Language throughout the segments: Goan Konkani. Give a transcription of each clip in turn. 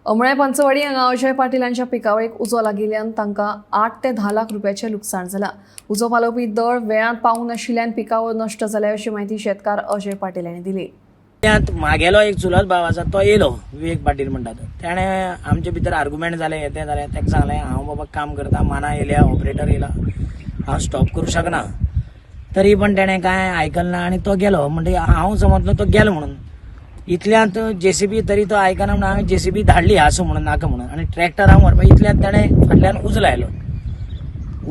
अमळ्या पंचवाडी हांगा अजय पाटील हांच्या पिकावळीक उजो लागिल्ल्यान तांकां 8 ते 10 लाख रुपयाचें लुकसाण जालां. उजो पालोवपी दळ वेळांत पावूंक नाशिल्ल्यान पिकावळ नश्ट जाल्या अशी म्हायती शेतकार अजय पाटील हांणी दिली. त्यात मागेलो एक चुलत भाव आसा, तो येयलो, विवेक पाटील म्हणटा तो. तेणें आमचे भितर आर्गुमेंट जालें, हें तें जालें. ताका सांगलें, हांव बाबा काम करता, माना येयल्या, ऑपरेटर येयला, हांव स्टॉप करूं शकना. तरी पण तेणें कांय आयकलें ना आनी तो गेलो. म्हणटकीर हांव समजलो तो गेलो म्हणून. इतल्यांत जेसीबी, तरी तो आयकना म्हणून हांवें जेसीबी धाडली, आसूं म्हणून, नाका म्हणून, आनी ट्रॅक्टर हांव व्हरपा. इतल्यांत तेणें फाटल्यान उजो लायलो.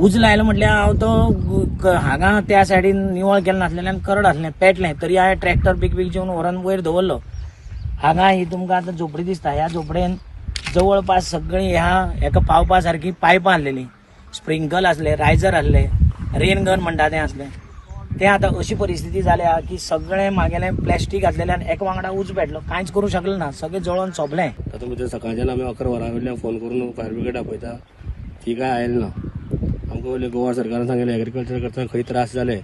उजो लायलो म्हटल्यार हांव तो हांगा त्या सायडीन निवळ केलें नासलेल्यान करड आसलें, पेटलें. तरी हांवें ट्रॅक्टर बेग बेग जेवन व्हरोन वयर दवरलो. हांगा ही तुमकां आतां झोपडी दिसता. ह्या झोपडेन जवळपास सगळीं ह्या एका पावपा सारकी पायपां आसलेलीं, स्प्रिंकल आसले, रायझर आसले, रेन गन म्हणटा तें आसलें. तें आतां अशी परिस्थिती जाल्या की सगळें मागेलें प्लॅस्टीक घातलेल्यान एका वांगडा उजो पेटलो. कांयच करूं शकलें ना, सगळें जळोन सोंपलें. तातूंत भितर सकाळच्यान आमी 11 वरां वयल्यान फोन करून फायर ब्रिगेड आपयता, ती काय आयली ना. आमकां पयलीं गोवा सरकारान सांगिल्लें, एग्रीकल्चर करतना खंय त्रास जाले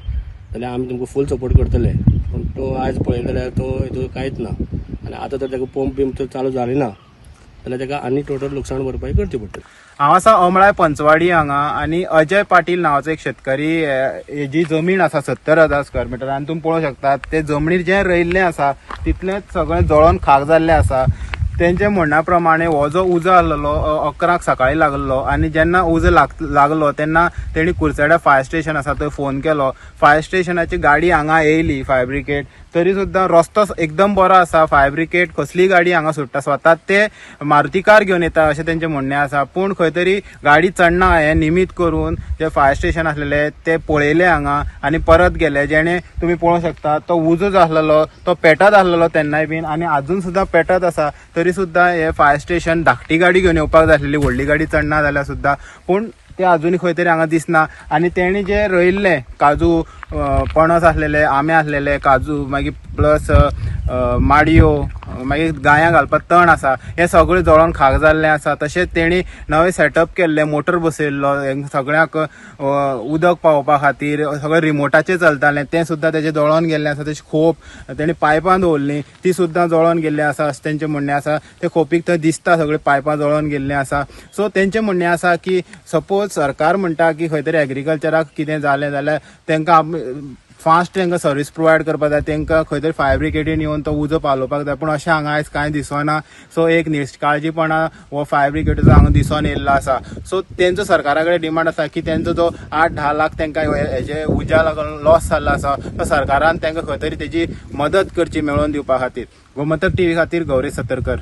जाल्यार आमी तुमकां फूल सपोर्ट करतले. पूण तो आयज पळयत जाल्यार तो हितून कांयच ना. आनी आतां तर ताका पंप बीम तर चालू जाली ना जाल्यार ताका आनी टोटल लुकसाण भरपाई करची पडटली. हांव आसा अमळाय पंचवाडी हांगा आनी अजय पाटील नांवाचो एक शेतकरी, हेजी जमीन आसा 70,000 स्क्वेअर मिटर आनी तुमी पळोवंक शकतात, ते जमनीर जें रोयिल्लें आसा तितलेंच सगळें जळोन खाक जाल्लें आसा. तेंच्या म्हणण्या प्रमाणे हो जो उजो आसलेलो 11क सकाळी लागल्लो आनी जेन्ना उजो लागलो तेन्ना तेणी कुर्चड्या फायर स्टेशन आसा थंय फोन केलो. फायर स्टेशनाची गाडी हांगा येयली, फायर ब्रिगेड. तरी सुद्दां रस्तो एकदम बरो आसा, फायर ब्रिगेड कसलीय गाडी हांगा सोडटा, स्वता ते मारुती कार घेवन येता अशें तेंचें म्हणणें आसा. पूण खंय तरी गाडी चडना हें निमीत करून जे फायर स्टेशन आसलेले ते पळयले हांगा आनी परत गेले. जेणे तुमी पळोवंक शकता, तो उजो जो आसलेलो तो पेटत आसलेलो तेन्नाय बीन आनी आजून सुद्दां पेटत आसा. तरी सुद्दां हे फायर स्टेशन धाकटी गाडी घेवन येवपाक जाय आसलेली, व्हडली गाडी चडना जाल्यार सुद्दां, पूण ते अजूनय खंय तरी हांगा दिसना. आनी तेणी जे रोयिल्ले काजू, पणस आसलेले, आंबे आसलेले, काजू, मागीर प्लस माडयो, मागीर गायां घालपाक तण आसा, हें सगळें जळोन खाक जाल्लें आसा. तशेंच तेणी नवें सेटअप केल्लें, मोटर बसयल्लो, सगळ्याक उदक पावोवपा खातीर सगळें रिमोटाचेर चलतालें, तें सुद्दां तेजें जळोन गेल्लें आसा. तशें खोप तेणी पायपां दवरलीं, ती सुद्दां जळोन गेल्ली आसा अशें तेंचें म्हणणें आसा. ते खोपीक थंय दिसता सगळीं पायपां जळोन गेल्लीं आसा. सो तेंचें म्हणणें आसा की सपोज सरकार म्हणटा की खंय तरी एग्रीकल्चराक कितें जालें जाल्यार तांकां फास्ट तांकां सर्वीस प्रोवायड करपाक जाय, तांकां खंय तरी फायर ब्रिगेडीन येवन तो उजो पालोवपाक जाय. पूण अशें हांगा आयज कांय दिसना. सो एक निश्काळजीपणा हो फायर ब्रिगेडीचो हांगा दिसोन येयल्लो आसा. सो तेंचो सरकारा कडेन डिमांड आसा की तेंचो जो 8-10 लाख तांकां हेजे उज्या लागून लॉस जाल्लो आसा, तो सरकारान तांकां खंय तरी तेजी मदत करची मेळोवन दिवपा खातीर. गोमंतक टीव्ही खातीर गौरी सतरकर.